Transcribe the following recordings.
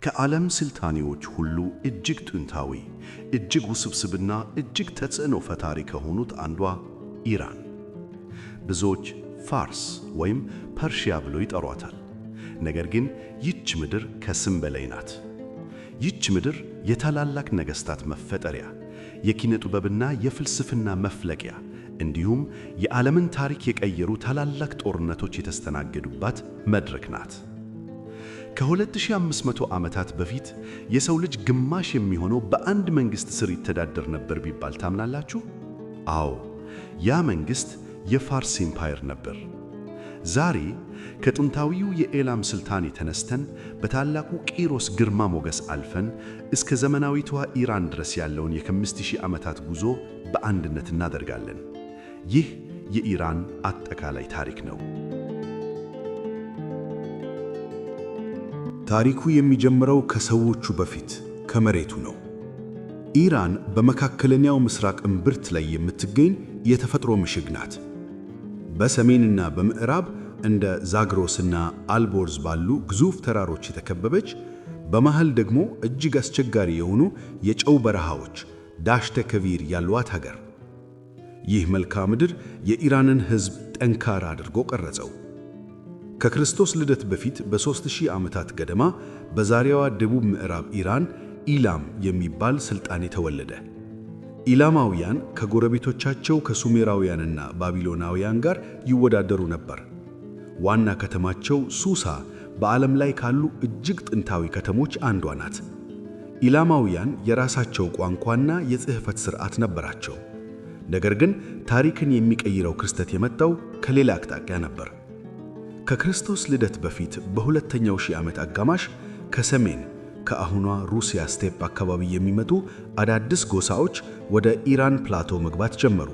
ከዓለም ስልጣኔዎች ሁሉ እጅግ ጥንታዊ፣ እጅግ ውስብስብና እጅግ ተጽዕኖ ፈጣሪ ከሆኑት አንዷ ኢራን። ብዙዎች ፋርስ ወይም ፐርሺያ ብሎ ይጠሯታል። ነገር ግን ይህች ምድር ከስም በላይ ናት። ይህች ምድር የታላላቅ ነገሥታት መፈጠሪያ፣ የኪነ ጥበብና የፍልስፍና መፍለቂያ እንዲሁም የዓለምን ታሪክ የቀየሩ ታላላቅ ጦርነቶች የተስተናገዱባት መድረክ ናት። ከ2500 ዓመታት በፊት የሰው ልጅ ግማሽ የሚሆነው በአንድ መንግሥት ስር ይተዳደር ነበር ቢባል ታምናላችሁ? አዎ፣ ያ መንግሥት የፋርስ empire ነበር። ዛሬ ከጥንታዊው የኤላም ስልጣኔ ተነስተን፣ በታላቁ ቂሮስ ግርማ ሞገስ አልፈን፣ እስከ ዘመናዊቷ ኢራን ድረስ ያለውን የ5000 ዓመታት ጉዞ በአንድነት እናደርጋለን። ይህ የኢራን አጠቃላይ ታሪክ ነው። ታሪኩ የሚጀምረው ከሰዎቹ በፊት ከመሬቱ ነው። ኢራን በመካከለኛው ምስራቅ እምብርት ላይ የምትገኝ የተፈጥሮ ምሽግ ናት። በሰሜንና በምዕራብ እንደ ዛግሮስና አልቦርዝ ባሉ ግዙፍ ተራሮች የተከበበች፣ በመሃል ደግሞ እጅግ አስቸጋሪ የሆኑ የጨው በረሃዎች ዳሽተ ከቪር ያሏት ሀገር። ይህ መልክዓ ምድር የኢራንን ሕዝብ ጠንካራ አድርጎ ቀረጸው። ከክርስቶስ ልደት በፊት በ3000 ዓመታት ገደማ በዛሬዋ ደቡብ ምዕራብ ኢራን ኢላም የሚባል ስልጣኔ ተወለደ። ኢላማውያን ከጎረቤቶቻቸው ከሱሜራውያንና ባቢሎናውያን ጋር ይወዳደሩ ነበር። ዋና ከተማቸው ሱሳ በዓለም ላይ ካሉ እጅግ ጥንታዊ ከተሞች አንዷ ናት። ኢላማውያን የራሳቸው ቋንቋና የጽሕፈት ሥርዓት ነበራቸው። ነገር ግን ታሪክን የሚቀይረው ክስተት የመጣው ከሌላ አቅጣጫ ነበር። ከክርስቶስ ልደት በፊት በሁለተኛው ሺህ ዓመት አጋማሽ ከሰሜን፣ ከአሁኗ ሩሲያ steppe አካባቢ የሚመጡ አዳዲስ ጎሳዎች ወደ ኢራን plateau መግባት ጀመሩ።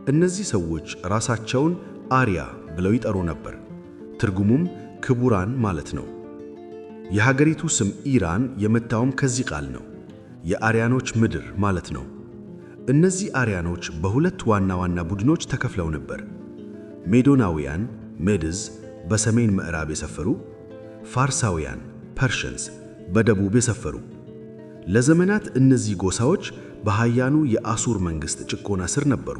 እነዚህ ሰዎች ራሳቸውን አሪያ ብለው ይጠሩ ነበር። ትርጉሙም ክቡራን ማለት ነው። የሀገሪቱ ስም ኢራን የመጣውም ከዚህ ቃል ነው። የአርያኖች ምድር ማለት ነው። እነዚህ አርያኖች በሁለት ዋና ዋና ቡድኖች ተከፍለው ነበር። ሜዶናውያን Medes በሰሜን ምዕራብ የሰፈሩ፣ ፋርሳውያን Persians በደቡብ የሰፈሩ። ለዘመናት እነዚህ ጎሳዎች በኃያሉ የአሱር መንግሥት ጭቆና ስር ነበሩ።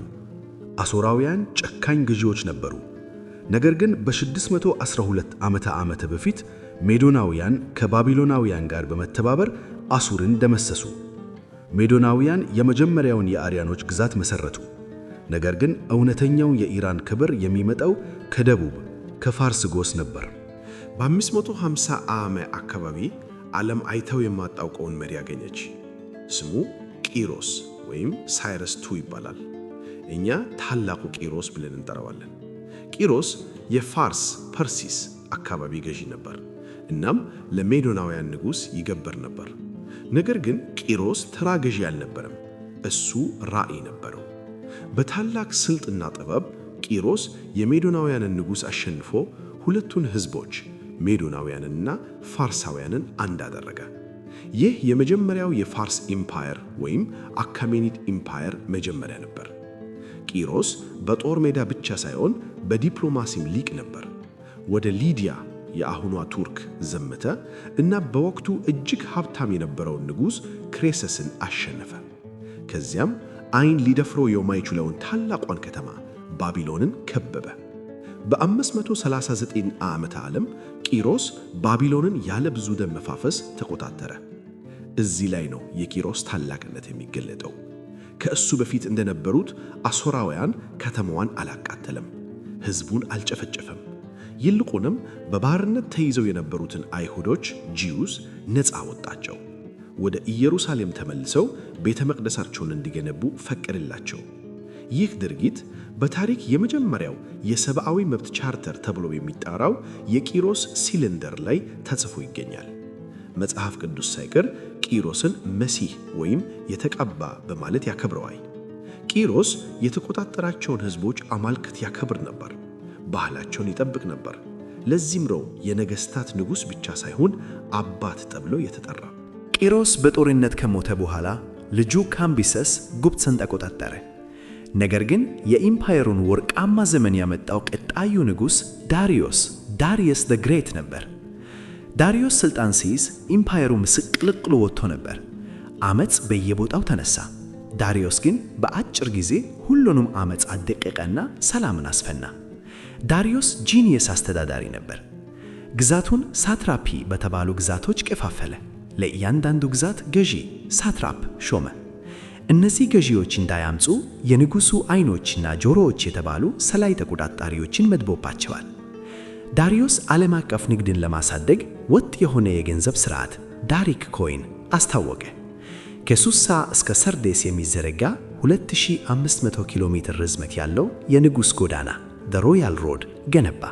አሦራውያን ጨካኝ ገዢዎች ነበሩ። ነገር ግን በ612 ዓመተ ዓመተ በፊት ሜዶናውያን ከባቢሎናውያን ጋር በመተባበር አሱርን ደመሰሱ። ሜዶናውያን የመጀመሪያውን የአርያኖች ግዛት መሰረቱ። ነገር ግን እውነተኛው የኢራን ክብር የሚመጣው ከደቡብ፣ ከፋርስ ጎሳ ነበር። በ550 ዓ.ም አካባቢ ዓለም አይተው የማታውቀውን መሪ አገኘች። ስሙ ቂሮስ ወይም Cyrus II ይባላል። እኛ ታላቁ ቂሮስ ብለን እንጠራዋለን። ቂሮስ የፋርስ ፐርሲስ አካባቢ ገዢ ነበር። እናም ለሜዶናውያን ንጉሥ ይገብር ነበር። ነገር ግን ቂሮስ ተራ ገዢ አልነበረም። እሱ ራዕይ ነበረው። በታላቅ ስልትና ጥበብ ቂሮስ የሜዶናውያንን ንጉሥ አሸንፎ ሁለቱን ሕዝቦች ሜዶናውያንንና ፋርሳውያንን አንድ አደረገ። ይህ የመጀመሪያው የፋርስ empire ወይም Achaemenid Empire መጀመሪያ ነበር። ቂሮስ በጦር ሜዳ ብቻ ሳይሆን በዲፕሎማሲም ሊቅ ነበር። ወደ ሊዲያ፣ የአሁኗ ቱርክ፣ ዘመተ እና በወቅቱ እጅግ ሀብታም የነበረውን ንጉሥ ክሬሰስን አሸነፈ። ከዚያም አይን ሊደፍረው የማይችለውን ታላቋን ከተማ ባቢሎንን ከበበ። በ539 ዓመተ ዓለም ቂሮስ ባቢሎንን ያለ ብዙ ደም መፋሰስ ተቆጣጠረ። እዚህ ላይ ነው የቂሮስ ታላቅነት የሚገለጠው። ከእሱ በፊት እንደነበሩት አሦራውያን ከተማዋን አላቃጠለም፣ ሕዝቡን አልጨፈጨፈም። ይልቁንም በባርነት ተይዘው የነበሩትን አይሁዶች Jews ነፃ አወጣቸው። ወደ ኢየሩሳሌም ተመልሰው ቤተ መቅደሳቸውን እንዲገነቡ ፈቀደላቸው። ይህ ድርጊት በታሪክ የመጀመሪያው የሰብአዊ መብት ቻርተር ተብሎ የሚጠራው የቂሮስ cylinder ላይ ተጽፎ ይገኛል። መጽሐፍ ቅዱስ ሳይቀር ቂሮስን መሲህ ወይም የተቀባ በማለት ያከብረዋል። ቂሮስ የተቆጣጠራቸውን ሕዝቦች አማልክት ያከብር ነበር፣ ባህላቸውን ይጠብቅ ነበር። ለዚህም ነው የነገስታት ንጉሥ ብቻ ሳይሆን አባት ተብሎ የተጠራ። ቂሮስ በጦርነት ከሞተ በኋላ ልጁ ካምቢሰስ ግብፅን ተቆጣጠረ። ነገር ግን የ empire ኡን ወርቃማ ዘመን ያመጣው ቀጣዩ ንጉሥ ዳሪዮስ፣ Darius the Great ነበር። ዳሪዮስ ሥልጣን ሲይዝ ኢምፓየሩ ምስቅልቅሉ ወጥቶ ነበር። ዓመፅ በየቦታው ተነሳ። ዳሪዮስ ግን በአጭር ጊዜ ሁሉንም ዓመፅ አደቀቀና ሰላምን አስፈና። ዳሪዮስ genius አስተዳዳሪ ነበር። ግዛቱን satrapy በተባሉ ግዛቶች ከፋፈለ። ለእያንዳንዱ ግዛት ገዢ satrap ሾመ። እነዚህ ገዢዎች እንዳያምፁ የንጉሡ ዓይኖችና ጆሮዎች የተባሉ ሰላይ ተቆጣጣሪዎችን መድቦባቸዋል። ዳሪዮስ ዓለም አቀፍ ንግድን ለማሳደግ ወጥ የሆነ የገንዘብ ሥርዓት Daric coin አስታወቀ። ከሱሳ እስከ ሰርዴስ የሚዘረጋ 2500 ኪሎ ሜትር ርዝመት ያለው የንጉሥ ጎዳና the Royal Road ገነባ።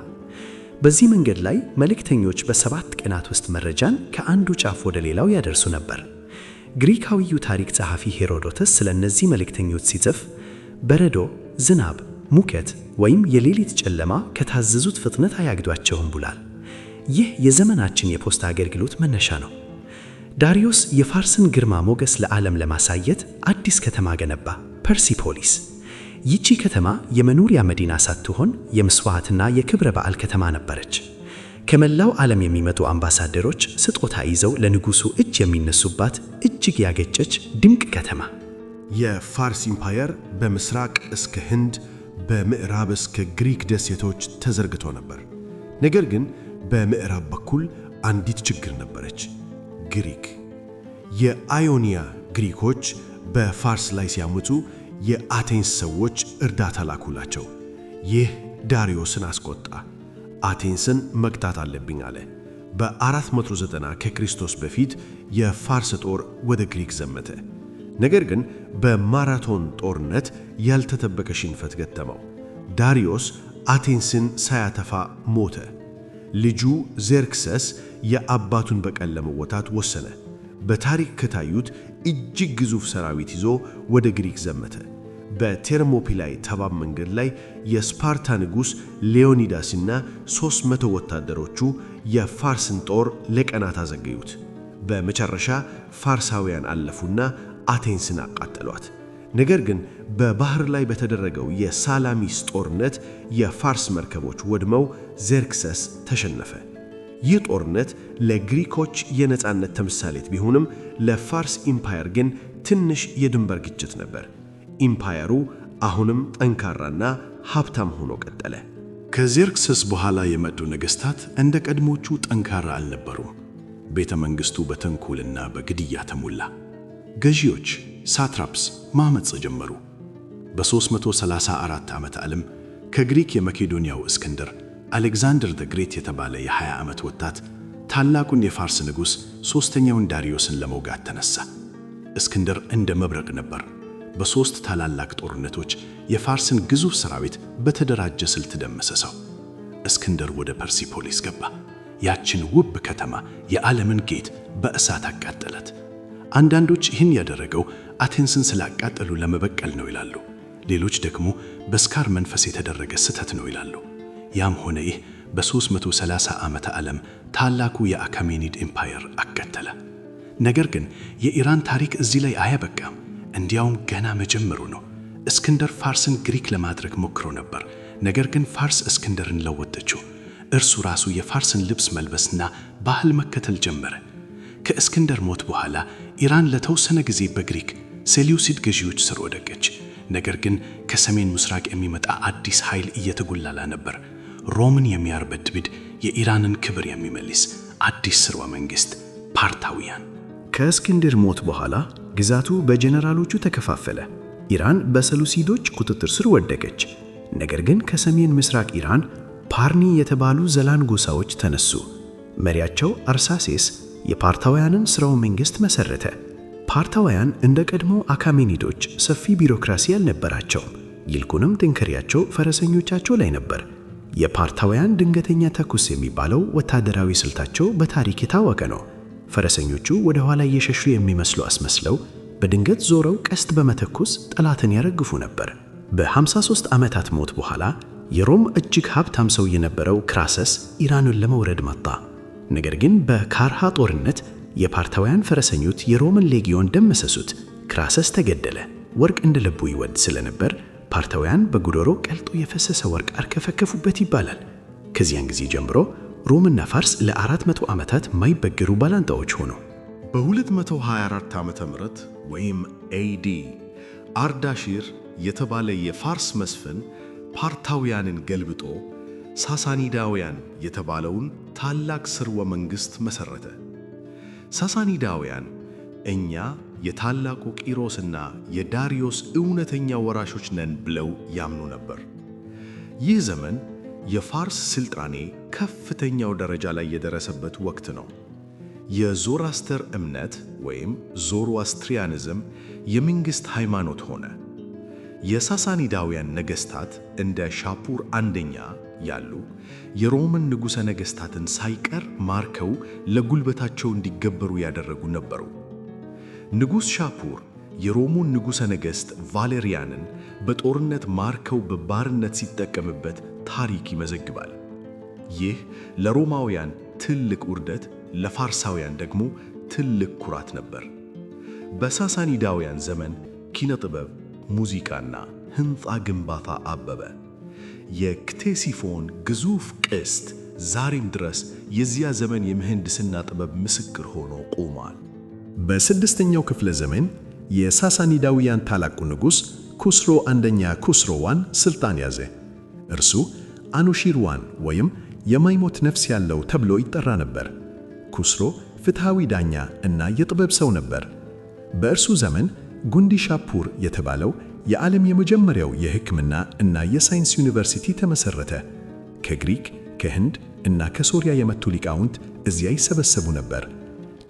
በዚህ መንገድ ላይ መልእክተኞች በ7 ቀናት ውስጥ መረጃን ከአንዱ ጫፍ ወደ ሌላው ያደርሱ ነበር። ግሪካዊው ታሪክ ጸሐፊ ሄሮዶተስ ስለ እነዚህ መልእክተኞች ሲጽፍ በረዶ፣ ዝናብ፣ ሙቀት ወይም የሌሊት ጨለማ ከታዘዙት ፍጥነት አያግዷቸውም ብሏል። ይህ የዘመናችን የፖስታ አገልግሎት መነሻ ነው። ዳሪዮስ የፋርስን ግርማ ሞገስ ለዓለም ለማሳየት አዲስ ከተማ ገነባ፣ ፐርሲፖሊስ። ይቺ ከተማ የመኖሪያ መዲና ሳትሆን የምስዋዕትና የክብረ በዓል ከተማ ነበረች። ከመላው ዓለም የሚመጡ አምባሳደሮች ስጦታ ይዘው ለንጉሡ እጅ የሚነሱባት እጅግ ያጌጠች ድንቅ ከተማ። የፋርስ ኢምፓየር በምስራቅ እስከ ህንድ፣ በምዕራብ እስከ ግሪክ ደሴቶች ተዘርግቶ ነበር። ነገር ግን በምዕራብ በኩል አንዲት ችግር ነበረች፤ ግሪክ። የአዮኒያ ግሪኮች በፋርስ ላይ ሲያምፁ የአቴንስ ሰዎች እርዳታ ላኩላቸው። ይህ ዳሪዮስን አስቆጣ። አቴንስን መቅጣት አለብኝ አለ። በ490 ከክርስቶስ በፊት የፋርስ ጦር ወደ ግሪክ ዘመተ። ነገር ግን በማራቶን ጦርነት ያልተጠበቀ ሽንፈት ገጠመው። ዳሪዮስ አቴንስን ሳያጠፋ ሞተ። ልጁ ዜርክሰስ የአባቱን በቀል ለመወጣት ወሰነ። በታሪክ ከታዩት እጅግ ግዙፍ ሰራዊት ይዞ ወደ ግሪክ ዘመተ። በቴርሞፒላይ ጠባብ መንገድ ላይ የስፓርታ ንጉሥ ሌዮኒዳስና 300 ወታደሮቹ የፋርስን ጦር ለቀናት አዘገዩት። በመጨረሻ ፋርሳውያን አለፉና አቴንስን አቃጠሏት። ነገር ግን በባህር ላይ በተደረገው የሳላሚስ ጦርነት የፋርስ መርከቦች ወድመው ዜርክሰስ ተሸነፈ። ይህ ጦርነት ለግሪኮች የነፃነት ተምሳሌት ቢሆንም ለፋርስ ኢምፓየር ግን ትንሽ የድንበር ግጭት ነበር። ኢምፓየሩ አሁንም ጠንካራና ሀብታም ሆኖ ቀጠለ። ከዜርክሰስ በኋላ የመጡ ነገሥታት እንደ ቀድሞቹ ጠንካራ አልነበሩም። ቤተ መንግሥቱ በተንኮልና በግድያ ተሞላ። ገዢዎች satraps ማመፅ ጀመሩ። በ334 ዓመተ ዓለም ከግሪክ የመኬዶንያው እስክንድር Alexander the Great የተባለ የ20 ዓመት ወጣት ታላቁን የፋርስ ንጉሥ ሦስተኛውን ዳሪዮስን ለመውጋት ተነሳ። እስክንድር እንደ መብረቅ ነበር። በሦስት ታላላቅ ጦርነቶች የፋርስን ግዙፍ ሰራዊት በተደራጀ ስልት ደመሰሰው። እስክንድር ወደ ፐርሲፖሊስ ገባ። ያችን ውብ ከተማ፣ የዓለምን ጌጥ በእሳት አቃጠላት። አንዳንዶች ይህን ያደረገው አቴንስን ስላቃጠሉ ለመበቀል ነው ይላሉ። ሌሎች ደግሞ በስካር መንፈስ የተደረገ ስህተት ነው ይላሉ። ያም ሆነ ይህ በ330 ዓመተ ዓለም ታላቁ የአካሜኒድ ኢምፓየር አከተመ። ነገር ግን የኢራን ታሪክ እዚህ ላይ አያበቃም። እንዲያውም ገና መጀመሩ ነው። እስክንድር ፋርስን ግሪክ ለማድረግ ሞክሮ ነበር። ነገር ግን ፋርስ እስክንድርን ለወጠችው። እርሱ ራሱ የፋርስን ልብስ መልበስና ባህል መከተል ጀመረ። ከእስክንድር ሞት በኋላ ኢራን ለተወሰነ ጊዜ በግሪክ ሴሊውሲድ ገዢዎች ስር ወደቀች። ነገር ግን ከሰሜን ምስራቅ የሚመጣ አዲስ ኃይል እየተጉላላ ነበር። ሮምን የሚያርበድብድ፣ የኢራንን ክብር የሚመልስ አዲስ ስርወ መንግሥት፣ ፓርታውያን። ከእስክንድር ሞት በኋላ ግዛቱ በጀነራሎቹ ተከፋፈለ። ኢራን በሰሉሲዶች ቁጥጥር ስር ወደቀች። ነገር ግን ከሰሜን ምስራቅ ኢራን ፓርኒ የተባሉ ዘላን ጎሳዎች ተነሱ። መሪያቸው አርሳሴስ የፓርታውያንን ስርወ መንግሥት መሠረተ። ፓርታውያን እንደ ቀድሞ አካሜኒዶች ሰፊ ቢሮክራሲ አልነበራቸውም። ይልቁንም ጥንካሬያቸው ፈረሰኞቻቸው ላይ ነበር። የፓርታውያን ድንገተኛ ተኩስ የሚባለው ወታደራዊ ስልታቸው በታሪክ የታወቀ ነው። ፈረሰኞቹ ወደ ኋላ እየሸሹ የሚመስሉ አስመስለው በድንገት ዞረው ቀስት በመተኮስ ጠላትን ያረግፉ ነበር። በ53 ዓመታት ሞት በኋላ የሮም እጅግ ሀብታም ሰው የነበረው ክራሰስ ኢራንን ለመውረር መጣ። ነገር ግን በካርሃ ጦርነት የፓርታውያን ፈረሰኞች የሮምን ሌጊዮን ደመሰሱት። ክራሰስ ተገደለ። ወርቅ እንደ ልቡ ይወድ ስለነበር ፓርታውያን በጉሮሮው ቀልጦ የፈሰሰ ወርቅ አርከፈከፉበት ይባላል። ከዚያን ጊዜ ጀምሮ ሮምና ፋርስ ለ400 ዓመታት ማይበገሩ ባላንጣዎች ሆኑ። በ224 ዓመተ ምህረት ወይም AD አርዳሺር የተባለ የፋርስ መስፍን ፓርታውያንን ገልብጦ ሳሳኒዳውያን የተባለውን ታላቅ ስርወ መንግሥት መሠረተ። ሳሳኒዳውያን እኛ የታላቁ ቂሮስና የዳሪዮስ እውነተኛ ወራሾች ነን ብለው ያምኑ ነበር። ይህ ዘመን የፋርስ ስልጣኔ ከፍተኛው ደረጃ ላይ የደረሰበት ወቅት ነው። የዞራስተር እምነት ወይም Zoroastrianism የመንግሥት ሃይማኖት ሆነ። የሳሳኒዳውያን ነገሥታት እንደ ሻፑር አንደኛ ያሉ የሮምን ንጉሠ ነገሥታትን ሳይቀር ማርከው ለጉልበታቸው እንዲገበሩ ያደረጉ ነበሩ። ንጉሥ ሻፑር የሮሙን ንጉሠ ነገሥት ቫሌሪያንን በጦርነት ማርከው በባርነት ሲጠቀምበት ታሪክ ይመዘግባል። ይህ ለሮማውያን ትልቅ ውርደት፣ ለፋርሳውያን ደግሞ ትልቅ ኩራት ነበር። በሳሳኒዳውያን ዘመን ኪነ ጥበብ፣ ሙዚቃና ሕንፃ ግንባታ አበበ። የክቴሲፎን ግዙፍ ቅስት ዛሬም ድረስ የዚያ ዘመን የምህንድስና ጥበብ ምስክር ሆኖ ቆሟል። በስድስተኛው ክፍለ ዘመን የሳሳኒዳውያን ታላቁ ንጉሥ ኩስሮ አንደኛ ኩስሮዋን ስልጣን ያዘ። እርሱ አኑሺርዋን ወይም የማይሞት ነፍስ ያለው ተብሎ ይጠራ ነበር። ኩስሮ ፍትሃዊ ዳኛ እና የጥበብ ሰው ነበር። በእርሱ ዘመን ጉንዲ ሻፑር የተባለው የዓለም የመጀመሪያው የሕክምና እና የሳይንስ ዩኒቨርሲቲ ተመሠረተ። ከግሪክ፣ ከህንድ እና ከሶሪያ የመጡ ሊቃውንት እዚያ ይሰበሰቡ ነበር።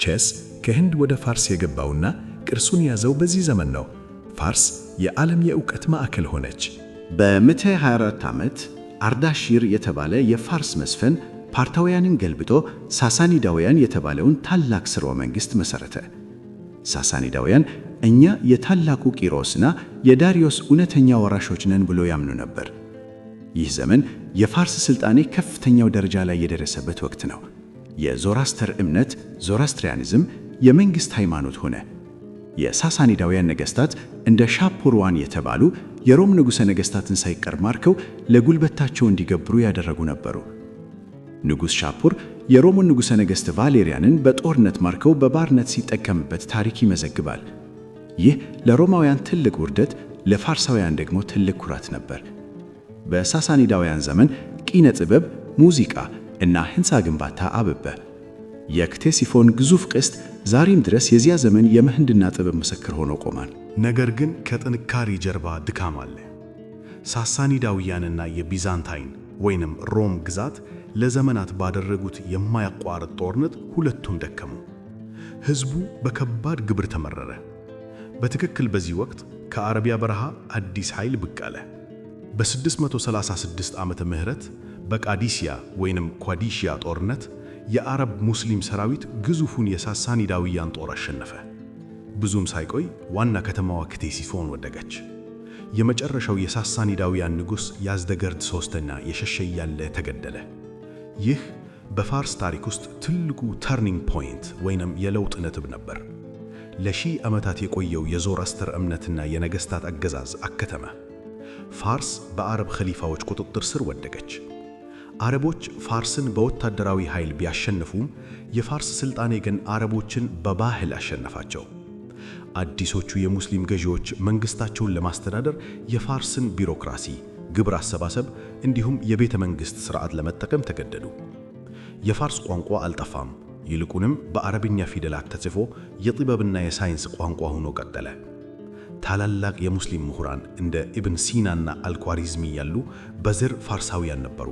ቼስ ከህንድ ወደ ፋርስ የገባውና ቅርሱን የያዘው በዚህ ዘመን ነው። ፋርስ የዓለም የእውቀት ማዕከል ሆነች። በ124 ዓመት አርዳሺር የተባለ የፋርስ መስፍን ፓርታውያንን ገልብጦ ሳሳኒዳውያን የተባለውን ታላቅ ስርወ መንግሥት መሠረተ። ሳሳኒዳውያን እኛ የታላቁ ቂሮስና የዳሪዮስ እውነተኛ ወራሾች ነን ብሎ ያምኑ ነበር። ይህ ዘመን የፋርስ ስልጣኔ ከፍተኛው ደረጃ ላይ የደረሰበት ወቅት ነው። የዞራስተር እምነት Zoroastrianism የመንግሥት ሃይማኖት ሆነ። የሳሳኒዳውያን ነገሥታት እንደ ሻፖርዋን የተባሉ የሮም ንጉሠ ነገሥታትን ሳይቀር ማርከው ለጉልበታቸው እንዲገብሩ ያደረጉ ነበሩ። ንጉሥ ሻፑር የሮሙን ንጉሠ ነገሥት ቫሌሪያንን በጦርነት ማርከው በባርነት ሲጠቀምበት ታሪክ ይመዘግባል። ይህ ለሮማውያን ትልቅ ውርደት፣ ለፋርሳውያን ደግሞ ትልቅ ኩራት ነበር። በሳሳኒዳውያን ዘመን ኪነ ጥበብ፣ ሙዚቃ እና ሕንፃ ግንባታ አበበ። የክቴሲፎን ግዙፍ ቅስት ዛሬም ድረስ የዚያ ዘመን የምህንድና ጥበብ ምስክር ሆኖ ቆሟል። ነገር ግን ከጥንካሬ ጀርባ ድካም አለ። ሳሳኒዳውያንና የቢዛንታይን ወይንም ሮም ግዛት ለዘመናት ባደረጉት የማያቋርጥ ጦርነት ሁለቱም ደከሙ። ሕዝቡ በከባድ ግብር ተመረረ። በትክክል በዚህ ወቅት ከአረቢያ በረሃ አዲስ ኃይል ብቅ አለ። በ636 ዓመተ ምህረት በቃዲሲያ ወይንም ኳዲሺያ ጦርነት የአረብ ሙስሊም ሰራዊት ግዙፉን የሳሳኒዳውያን ጦር አሸነፈ። ብዙም ሳይቆይ ዋና ከተማዋ ክቴሲፎን ወደቀች። የመጨረሻው የሳሳኒዳውያን ንጉሥ ያዝደገርድ ሦስተኛ የሸሸ እያለ ተገደለ። ይህ በፋርስ ታሪክ ውስጥ ትልቁ turning point ወይንም የለውጥ ነጥብ ነበር። ለሺህ ዓመታት የቆየው የዞራስተር እምነትና የነገሥታት አገዛዝ አከተመ። ፋርስ በአረብ ኸሊፋዎች ቁጥጥር ስር ወደቀች። አረቦች ፋርስን በወታደራዊ ኃይል ቢያሸንፉም የፋርስ ስልጣኔ ግን አረቦችን በባህል አሸነፋቸው። አዲሶቹ የሙስሊም ገዢዎች መንግስታቸውን ለማስተዳደር የፋርስን ቢሮክራሲ፣ ግብር አሰባሰብ እንዲሁም የቤተ መንግሥት ሥርዓት ለመጠቀም ተገደዱ። የፋርስ ቋንቋ አልጠፋም። ይልቁንም በአረብኛ ፊደላት ተጽፎ የጥበብና የሳይንስ ቋንቋ ሆኖ ቀጠለ። ታላላቅ የሙስሊም ምሁራን እንደ ኢብን ሲናና አልኳሪዝሚ ያሉ በዘር ፋርሳውያን ነበሩ።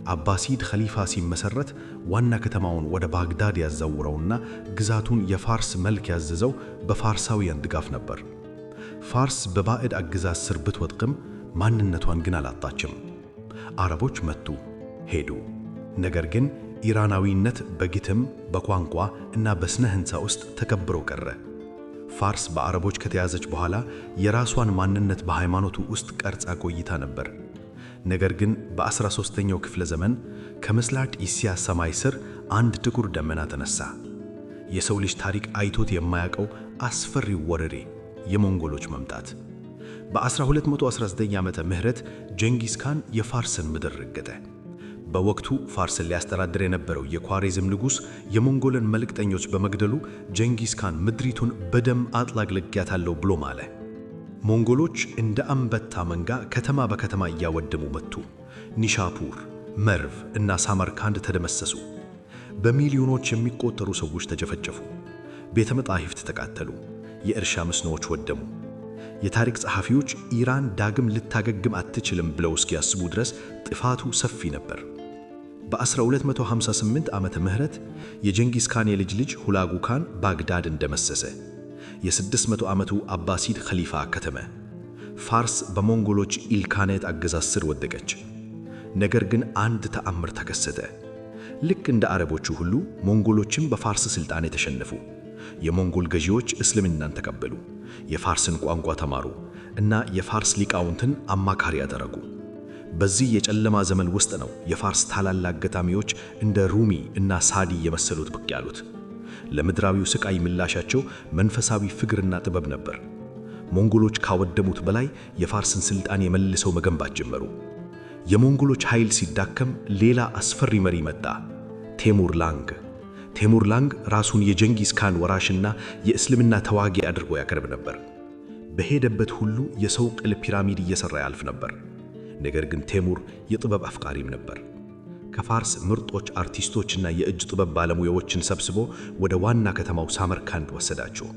አባሲድ ኸሊፋ ሲመሰረት ዋና ከተማውን ወደ ባግዳድ ያዛውረውና ግዛቱን የፋርስ መልክ ያዘዘው በፋርሳውያን ድጋፍ ነበር። ፋርስ በባዕድ አገዛዝ ስር ብትወድቅም ማንነቷን ግን አላጣችም። አረቦች መጡ፣ ሄዱ። ነገር ግን ኢራናዊነት በግጥም፣ በቋንቋ እና በስነ ሕንፃ ውስጥ ተከብሮ ቀረ። ፋርስ በአረቦች ከተያዘች በኋላ የራሷን ማንነት በሃይማኖቱ ውስጥ ቀርጻ ቆይታ ነበር። ነገር ግን በ13ኛው ክፍለ ዘመን ከምስራቅ እስያ ሰማይ ስር አንድ ጥቁር ደመና ተነሳ። የሰው ልጅ ታሪክ አይቶት የማያውቀው አስፈሪው ወረሬ፣ የሞንጎሎች መምጣት። በ1219 ዓመተ ምህረት ጀንጊስ ካን የፋርስን ምድር ረገጠ። በወቅቱ ፋርስን ሊያስተዳድር የነበረው የኳሬዝም ንጉሥ የሞንጎልን መልእክተኞች በመግደሉ ጀንጊስ ካን ምድሪቱን በደም አጥለቅልቄያታለሁ ብሎ ማለ። ሞንጎሎች እንደ አንበጣ መንጋ ከተማ በከተማ እያወደሙ መቱ። ኒሻፑር፣ መርቭ እና ሳማርካንድ ተደመሰሱ። በሚሊዮኖች የሚቆጠሩ ሰዎች ተጨፈጨፉ። ቤተ መጻሕፍት ተቃጠሉ። የእርሻ መስኖዎች ወደሙ። የታሪክ ጸሐፊዎች ኢራን ዳግም ልታገግም አትችልም ብለው እስኪያስቡ ድረስ ጥፋቱ ሰፊ ነበር። በ1258 ዓመተ ምህረት የጀንጊስ ካን የልጅ ልጅ ሁላጉ ካን ባግዳድን ደመሰሰ። የ600 ዓመቱ አባሲድ ኸሊፋ አከተመ። ፋርስ በሞንጎሎች ኢልካኔት አገዛዝ ስር ወደቀች። ነገር ግን አንድ ተአምር ተከሰተ። ልክ እንደ አረቦቹ ሁሉ ሞንጎሎችም በፋርስ ስልጣኔ ተሸነፉ። የሞንጎል ገዢዎች እስልምናን ተቀበሉ፣ የፋርስን ቋንቋ ተማሩ እና የፋርስ ሊቃውንትን አማካሪ አደረጉ። በዚህ የጨለማ ዘመን ውስጥ ነው የፋርስ ታላላቅ ገጣሚዎች እንደ ሩሚ እና ሳዲ የመሰሉት ብቅ ያሉት። ለምድራዊው ስቃይ ምላሻቸው መንፈሳዊ ፍቅርና ጥበብ ነበር። ሞንጎሎች ካወደሙት በላይ የፋርስን ስልጣኔ መልሰው መገንባት ጀመሩ። የሞንጎሎች ኃይል ሲዳከም ሌላ አስፈሪ መሪ መጣ፣ ቴሙር ላንግ። ቴሙር ላንግ ራሱን የጀንጊስ ካን ወራሽና የእስልምና ተዋጊ አድርጎ ያቀርብ ነበር። በሄደበት ሁሉ የሰው ቅል ፒራሚድ እየሠራ ያልፍ ነበር። ነገር ግን ቴሙር የጥበብ አፍቃሪም ነበር። ከፋርስ ምርጦች አርቲስቶችና የእጅ ጥበብ ባለሙያዎችን ሰብስቦ ወደ ዋና ከተማው ሳመርካንድ ወሰዳቸው።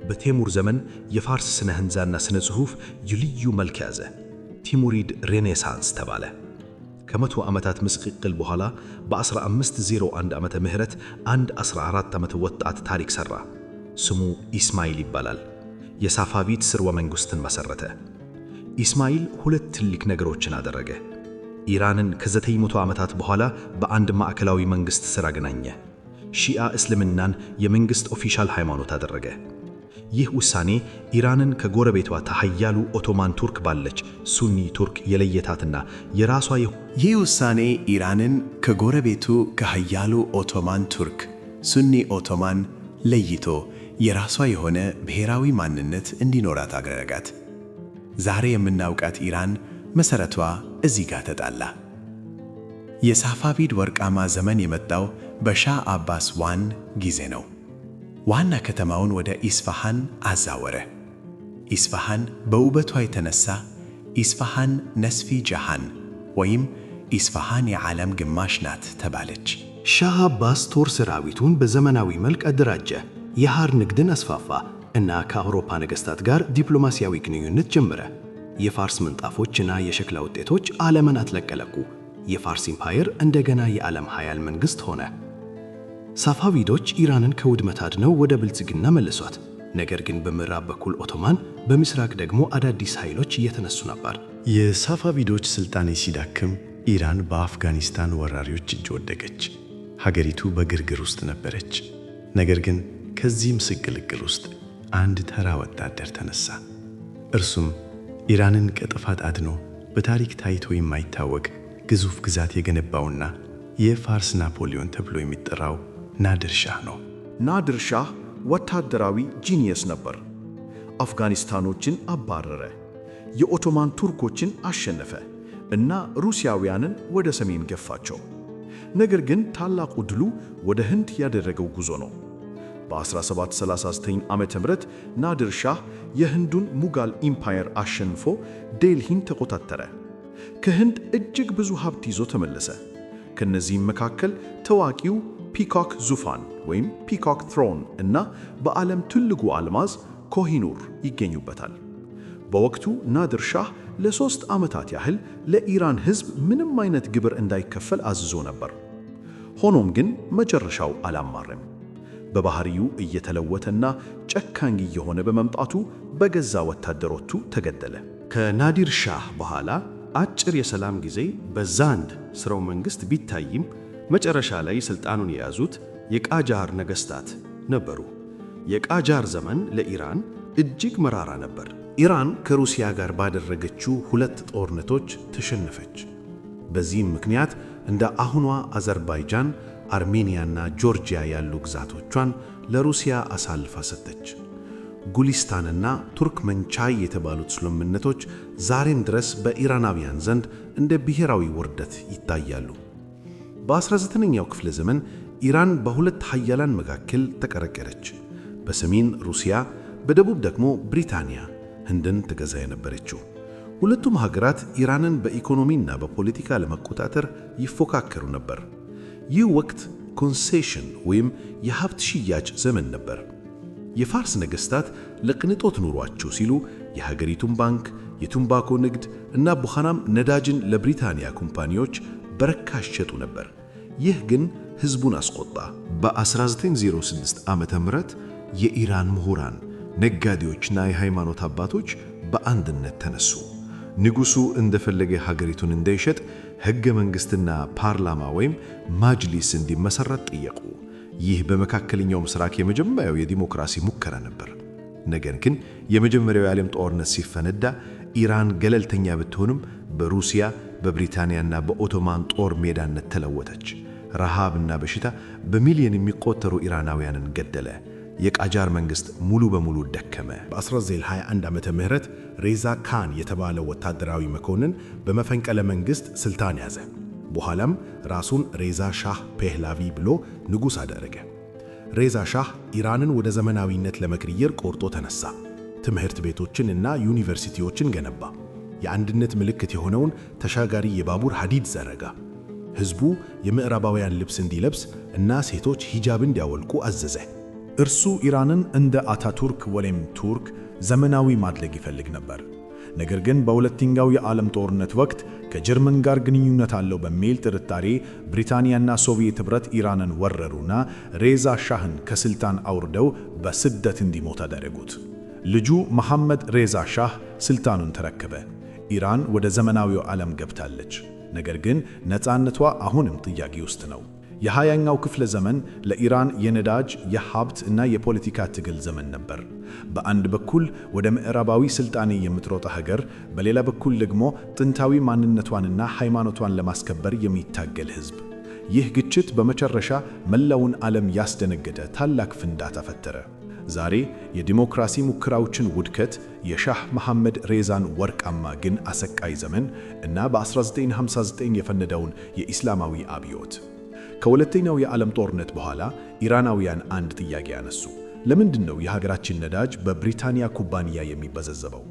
በቴሙር ዘመን የፋርስ ስነ ህንፃና ስነ ጽሑፍ ልዩ መልክ ያዘ። Timurid Renaissance ተባለ። ከ100 ዓመታት ምስቅልቅል በኋላ በ1501 ዓመተ ምህረት አንድ 14 ዓመት ወጣት ታሪክ ሠራ። ስሙ ኢስማኤል ይባላል። የሳፋቪድ ስርወ መንግሥትን መሠረተ። ኢስማኤል ሁለት ትልቅ ነገሮችን አደረገ። ኢራንን ከ900 ዓመታት በኋላ በአንድ ማዕከላዊ መንግሥት ስር አገናኘ። ሺዓ እስልምናን የመንግሥት official ሃይማኖት አደረገ። ይህ ውሳኔ ኢራንን ከጎረቤቷ ከኃያሉ ኦቶማን ቱርክ ባለች ሱኒ ቱርክ የለየታትና የራሷ ይህ ውሳኔ ኢራንን ከጎረቤቱ ከኃያሉ ኦቶማን ቱርክ ሱኒ ኦቶማን ለይቶ የራሷ የሆነ ብሔራዊ ማንነት እንዲኖራት አደረጋት። ዛሬ የምናውቃት ኢራን መሠረቷ እዚህ ጋር ተጣለ። የሳፋቪድ ወርቃማ ዘመን የመጣው በሻህ አባስ I ጊዜ ነው። ዋና ከተማውን ወደ ኢስፋሃን አዛወረ። ኢስፋሃን በውበቷ የተነሳ ኢስፋሃን ነስፊ ጃሃን ወይም ኢስፋሃን የዓለም ግማሽ ናት ተባለች። ሻህ አባስ ጦር ሰራዊቱን በዘመናዊ መልክ አደራጀ፣ የሐር ንግድን አስፋፋ እና ከአውሮፓ ነገሥታት ጋር ዲፕሎማሲያዊ ግንኙነት ጀመረ። የፋርስ ምንጣፎችና የሸክላ ውጤቶች ዓለምን አጥለቀለቁ። የፋርስ ኢምፓየር እንደገና የዓለም ኃያል መንግሥት ሆነ። ሳፋቪዶች ኢራንን ከውድመት አድነው ወደ ብልጽግና መለሷት። ነገር ግን በምዕራብ በኩል ኦቶማን፣ በምስራቅ ደግሞ አዳዲስ ኃይሎች እየተነሱ ነበር። የሳፋቪዶች ስልጣኔ ሲዳክም ኢራን በአፍጋኒስታን ወራሪዎች እጅ ወደቀች። ሀገሪቱ በግርግር ውስጥ ነበረች። ነገር ግን ከዚህ ምስቅልቅል ውስጥ አንድ ተራ ወታደር ተነሳ። እርሱም ኢራንን ከጥፋት አድኖ በታሪክ ታይቶ የማይታወቅ ግዙፍ ግዛት የገነባውና የፋርስ ናፖሊዮን ተብሎ የሚጠራው ናድር ሻህ ነው። ናድር ሻህ ወታደራዊ genius ነበር። አፍጋኒስታኖችን አባረረ፣ የኦቶማን ቱርኮችን አሸነፈ እና ሩሲያውያንን ወደ ሰሜን ገፋቸው። ነገር ግን ታላቁ ድሉ ወደ ህንድ ያደረገው ጉዞ ነው። በ1739 ዓ.ም ናድር ሻህ የህንዱን ሙጋል ኢምፓየር አሸንፎ ዴልሂን ተቆጣጠረ። ከህንድ እጅግ ብዙ ሀብት ይዞ ተመለሰ። ከነዚህም መካከል ታዋቂው Peacock ዙፋን ወይም Peacock Throne እና በዓለም ትልቁ አልማዝ ኮሂኑር ይገኙበታል። በወቅቱ ናድር ሻህ ለ3 ዓመታት ያህል ለኢራን ሕዝብ ምንም አይነት ግብር እንዳይከፈል አዝዞ ነበር። ሆኖም ግን መጨረሻው አላማረም። በባህሪው እየተለወጠና ጨካኝ እየሆነ በመምጣቱ በገዛ ወታደሮቹ ተገደለ። ከናዲር ሻህ በኋላ አጭር የሰላም ጊዜ በዛንድ ስርወ መንግሥት ቢታይም መጨረሻ ላይ ሥልጣኑን የያዙት የቃጃር ነገሥታት ነበሩ። የቃጃር ዘመን ለኢራን እጅግ መራራ ነበር። ኢራን ከሩሲያ ጋር ባደረገችው ሁለት ጦርነቶች ተሸነፈች። በዚህም ምክንያት እንደ አሁኗ አዘርባይጃን፣ አርሜኒያና ጆርጂያ ያሉ ግዛቶቿን ለሩሲያ አሳልፋ ሰጠች። ጉሊስታንና ቱርክመንቻይ የተባሉት ስምምነቶች ዛሬም ድረስ በኢራናውያን ዘንድ እንደ ብሔራዊ ውርደት ይታያሉ። በ19ኛው ክፍለ ዘመን ኢራን በሁለት ሀያላን መካከል ተቀረቀረች። በሰሜን ሩሲያ፣ በደቡብ ደግሞ ብሪታንያ ህንድን ትገዛ የነበረችው። ሁለቱም ሀገራት ኢራንን በኢኮኖሚና በፖለቲካ ለመቆጣጠር ይፎካከሩ ነበር። ይህ ወቅት concession ወይም የሀብት ሽያጭ ዘመን ነበር። የፋርስ ነገሥታት ለቅንጦት ኑሯቸው ሲሉ የሀገሪቱን ባንክ፣ የቱምባኮ ንግድ እና በኋላም ነዳጅን ለብሪታንያ ኩምፓኒዎች በርካሽ ሸጡ ነበር። ይህ ግን ሕዝቡን አስቆጣ። በ1906 ዓ.ም. የኢራን ምሁራን፣ ነጋዴዎችና የሃይማኖት አባቶች በአንድነት ተነሱ። ንጉሡ እንደፈለገ ሀገሪቱን እንዳይሸጥ ሕገ መንግሥትና ፓርላማ ወይም ማጅሊስ እንዲመሠረት ጠየቁ። ይህ በመካከለኛው ምስራቅ የመጀመሪያው የዲሞክራሲ ሙከራ ነበር። ነገር ግን የመጀመሪያው የዓለም ጦርነት ሲፈነዳ ኢራን ገለልተኛ ብትሆንም በሩሲያ፣ በብሪታንያና በኦቶማን ጦር ሜዳነት ተለወጠች። ረሃብና በሽታ በሚሊዮን የሚቆጠሩ ኢራናውያንን ገደለ። የቃጃር መንግሥት ሙሉ በሙሉ ደከመ። በ1921 ዓመተ ምህረት ሬዛ ካን የተባለ ወታደራዊ መኮንን በመፈንቅለ መንግሥት ስልጣን ያዘ። በኋላም ራሱን ሬዛ ሻህ ፔህላቪ ብሎ ንጉሥ አደረገ። ሬዛ ሻህ ኢራንን ወደ ዘመናዊነት ለመቀየር ቆርጦ ተነሳ። ትምህርት ቤቶችን እና ዩኒቨርሲቲዎችን ገነባ። የአንድነት ምልክት የሆነውን ተሻጋሪ የባቡር ሐዲድ ዘረጋ። ሕዝቡ የምዕራባውያን ልብስ እንዲለብስ እና ሴቶች ሂጃብ እንዲያወልቁ አዘዘ። እርሱ ኢራንን እንደ አታቱርክ ወይም ቱርክ ዘመናዊ ማድረግ ይፈልግ ነበር። ነገር ግን በሁለተኛው የዓለም ጦርነት ወቅት ከጀርመን ጋር ግንኙነት አለው በሚል ጥርጣሬ ብሪታንያና ሶቪየት ኅብረት ኢራንን ወረሩና ሬዛ ሻህን ከስልጣን አውርደው በስደት እንዲሞት አደረጉት። ልጁ መሐመድ ሬዛ ሻህ ስልጣኑን ተረከበ። ኢራን ወደ ዘመናዊው ዓለም ገብታለች። ነገር ግን ነፃነቷ አሁንም ጥያቄ ውስጥ ነው። የ20ኛው ክፍለ ዘመን ለኢራን የነዳጅ፣ የሀብት እና የፖለቲካ ትግል ዘመን ነበር። በአንድ በኩል ወደ ምዕራባዊ ስልጣኔ የምትሮጥ ሀገር፣ በሌላ በኩል ደግሞ ጥንታዊ ማንነቷንና ሃይማኖቷን ለማስከበር የሚታገል ሕዝብ። ይህ ግጭት በመጨረሻ መላውን ዓለም ያስደነገጠ ታላቅ ፍንዳታ ፈጠረ። ዛሬ የዲሞክራሲ ሙከራዎችን ውድቀት፣ የሻህ መሐመድ ሬዛን ወርቃማ ግን አሰቃይ ዘመን እና በ1959 የፈነዳውን የኢስላማዊ አብዮት። ከሁለተኛው የዓለም ጦርነት በኋላ ኢራናውያን አንድ ጥያቄ አነሱ። ለምንድን ነው የሀገራችን ነዳጅ በብሪታንያ ኩባንያ የሚበዘበዘው?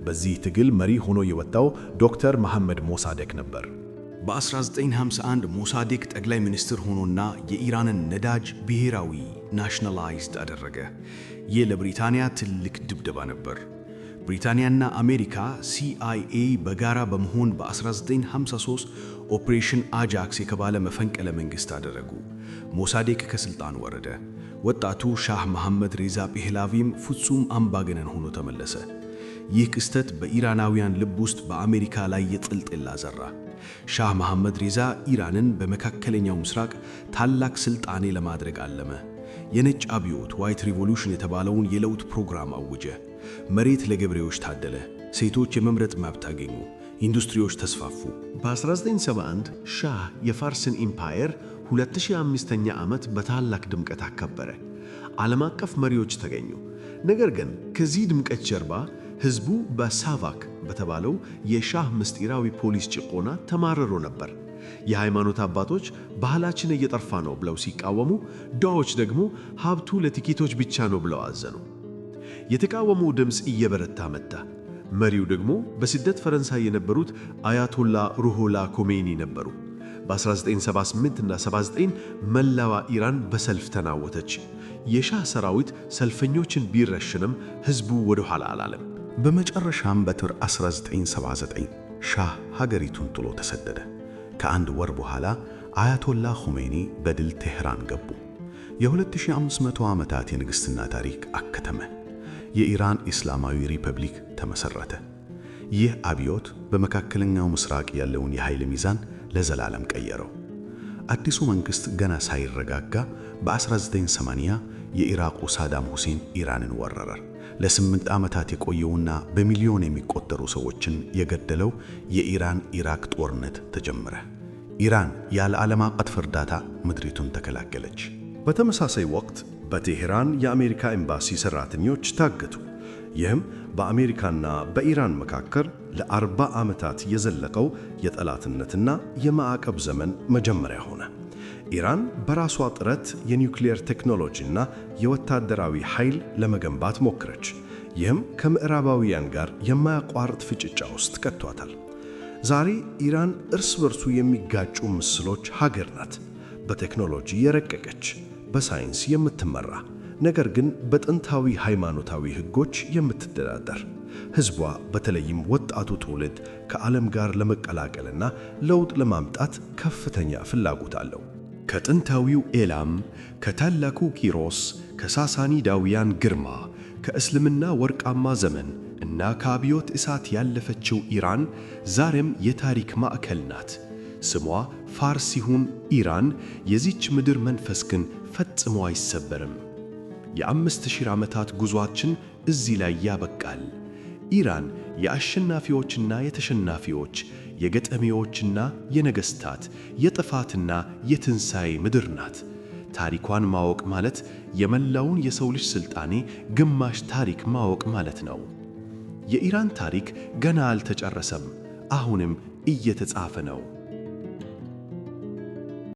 በዚህ ትግል መሪ ሆኖ የወጣው ዶክተር መሐመድ ሞሳዴቅ ነበር። በ1951 ሞሳዴቅ ጠቅላይ ሚኒስትር ሆኖና የኢራንን ነዳጅ ብሔራዊ nationalized አደረገ። ይህ ለብሪታንያ ትልቅ ድብደባ ነበር። ብሪታንያና አሜሪካ ሲአይኤ በጋራ በመሆን በ1953 ኦፕሬሽን አጃክስ የተባለ መፈንቅለ መንግሥት አደረጉ። ሞሳዴቅ ከስልጣን ወረደ። ወጣቱ ሻህ መሐመድ ሬዛ ፔህላቪም ፍጹም አምባገነን ሆኖ ተመለሰ። ይህ ክስተት በኢራናውያን ልብ ውስጥ በአሜሪካ ላይ የጥል ጥላ ዘራ። ሻህ መሐመድ ሬዛ ኢራንን በመካከለኛው ምስራቅ ታላቅ ስልጣኔ ለማድረግ አለመ። የነጭ አብዮት White Revolution የተባለውን የለውጥ ፕሮግራም አወጀ። መሬት ለገበሬዎች ታደለ። ሴቶች የመምረጥ መብት አገኙ። ኢንዱስትሪዎች ተስፋፉ። በ1971 ሻህ የፋርስን empire 2005ኛ ዓመት በታላቅ ድምቀት አከበረ። ዓለም አቀፍ መሪዎች ተገኙ። ነገር ግን ከዚህ ድምቀት ጀርባ ሕዝቡ በሳቫክ በተባለው የሻህ ምስጢራዊ ፖሊስ ጭቆና ተማርሮ ነበር። የሃይማኖት አባቶች ባህላችን እየጠፋ ነው ብለው ሲቃወሙ፣ ድሆች ደግሞ ሀብቱ ለጥቂቶች ብቻ ነው ብለው አዘኑ። የተቃውሞው ድምፅ እየበረታ መጣ። መሪው ደግሞ በስደት ፈረንሳይ የነበሩት አያቶላ ሩሆላ ኮሜኒ ነበሩ። በ1978 እና 79 መላዋ ኢራን በሰልፍ ተናወጠች። የሻህ ሰራዊት ሰልፈኞችን ቢረሽንም ሕዝቡ ወደ ኋላ አላለም። በመጨረሻም በጥር 1979 ሻህ ሀገሪቱን ጥሎ ተሰደደ። ከአንድ ወር በኋላ አያቶላ ኹሜኒ በድል ቴህራን ገቡ። የ2500 ዓመታት የንግሥትና ታሪክ አከተመ። የኢራን እስላማዊ ሪፐብሊክ ተመሰረተ። ይህ አብዮት በመካከለኛው ምስራቅ ያለውን የኃይል ሚዛን ለዘላለም ቀየረው። አዲሱ መንግሥት ገና ሳይረጋጋ በ1980 የኢራቁ ሳዳም ሁሴን ኢራንን ወረረ። ለ8 ዓመታት የቆየውና በሚሊዮን የሚቆጠሩ ሰዎችን የገደለው የኢራን ኢራቅ ጦርነት ተጀመረ። ኢራን ያለ ዓለም አቀፍ እርዳታ ምድሪቱን ተከላከለች። በተመሳሳይ ወቅት በቴሄራን የአሜሪካ ኤምባሲ ሰራተኞች ታገቱ። ይህም በአሜሪካና በኢራን መካከል ለ40 ዓመታት የዘለቀው የጠላትነትና የማዕቀብ ዘመን መጀመሪያ ሆነ። ኢራን በራሷ ጥረት የኒውክሌር ቴክኖሎጂና የወታደራዊ ኃይል ለመገንባት ሞከረች። ይህም ከምዕራባውያን ጋር የማያቋርጥ ፍጥጫ ውስጥ ከቷታል። ዛሬ ኢራን እርስ በርሱ የሚጋጩ ምስሎች ሀገር ናት። በቴክኖሎጂ የረቀቀች፣ በሳይንስ የምትመራ፣ ነገር ግን በጥንታዊ ሃይማኖታዊ ሕጎች የምትተዳደር። ሕዝቧ በተለይም ወጣቱ ትውልድ ከዓለም ጋር ለመቀላቀልና ለውጥ ለማምጣት ከፍተኛ ፍላጎት አለው። ከጥንታዊው ኤላም፣ ከታላቁ ቂሮስ፣ ከሳሳኒዳውያን ግርማ፣ ከእስልምና ወርቃማ ዘመን እና ከአብዮት እሳት ያለፈችው ኢራን ዛሬም የታሪክ ማዕከል ናት። ስሟ ፋርስ ይሁን ኢራን፣ የዚች ምድር መንፈስ ግን ፈጽሞ አይሰበርም። የ5000 ዓመታት ጉዟችን እዚህ ላይ ያበቃል። ኢራን የአሸናፊዎችና የተሸናፊዎች፣ የገጠሜዎችና የነገሥታት፣ የጥፋትና የትንሣኤ ምድር ናት። ታሪኳን ማወቅ ማለት የመላውን የሰው ልጅ ሥልጣኔ ግማሽ ታሪክ ማወቅ ማለት ነው። የኢራን ታሪክ ገና አልተጨረሰም፣ አሁንም እየተጻፈ ነው።